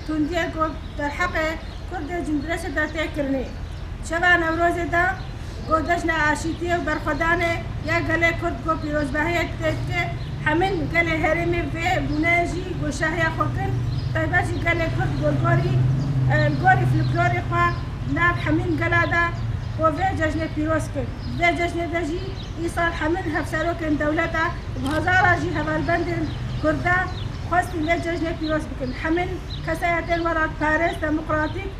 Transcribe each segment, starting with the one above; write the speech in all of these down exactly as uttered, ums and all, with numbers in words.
Tundiyê ku derheqê Kurdê Cindirêsê de tê kirinê. Şeva Newrozê de ku cejna aşîtiyê û berxwedanê ya gelê Kurd ku pîrozbahiyê tê dike, hemîn gelê herêmê vê bûneyê jî ku şahiya xwe kin, taybet jî gelê Kurd ku gorî, e, gorî folklorê xwe nav hemîn gela de ku vê cejnê pîroz kin. Vê cejnê de jî îsal hemîn hevserokên dewleta bi hezara jî hevalbendên Kurda xwestin vê cejnê pîroz bikin. Hemîn kesayetên welatparêz, demokratîk,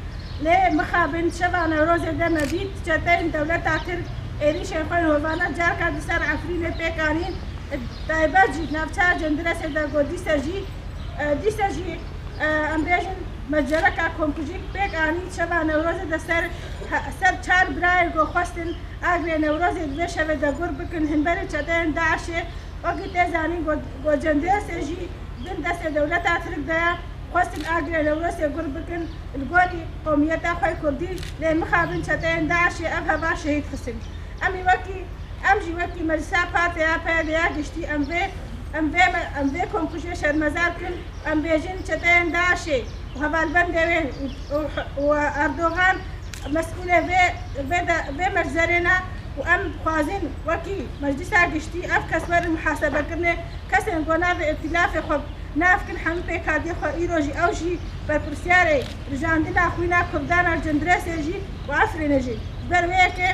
lê mixabin şeva Newrozê de me dît çeteyên dewleta Tirk êrîşên xwe yên hovane carka di ser Efrînê pêk anîn. Taybet jî navçeya Cindirêsê de ku dîse jî, e, dîse jî, e, em bêjin, mecereka komkujî pêk anî. Şeva Newrozê de ser, he-, ser çar birayên ku xwestin agirê Newrozê di vê şevê de gur bikin, himberî çeteyên DAIŞê, wekî tê zanîn, ku, ku Cindirêsê jî bin destê dewleta Tirk de ye, xwestin agirê Newrozê gur bikin li gorî qewmiyeta xwe Kurdî, lê mixabin çeteyên DAIŞê ev heva şehîd xistin. Em ê wekî, em jî wekî Meclisa Partê ya PYD'ya giştî, em vê, em vê me-, em vê komkujê şermezar kin, em bêjin çeteyên DAIŞê û hevalbendê wê û, û, û Erdogan mesûlê vê, vê de, vê meczerê ne û em dixwazin wekî Meclisa Giştî ev kes werin muhasebekirinê, kesên ku navê îtîlafê xwe nav kin hemî pêkhatiyê xwe, îro jî ew jî berpirsiyarê rijandina xwîna Kurdan a Cindirêsê jî û Efrînê jî. Ji ber wê yekê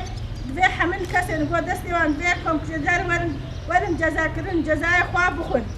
divê hemîn kesên ku destê wan vê komkujê der werin, werin cezakirin, cezayê xwe bixwin.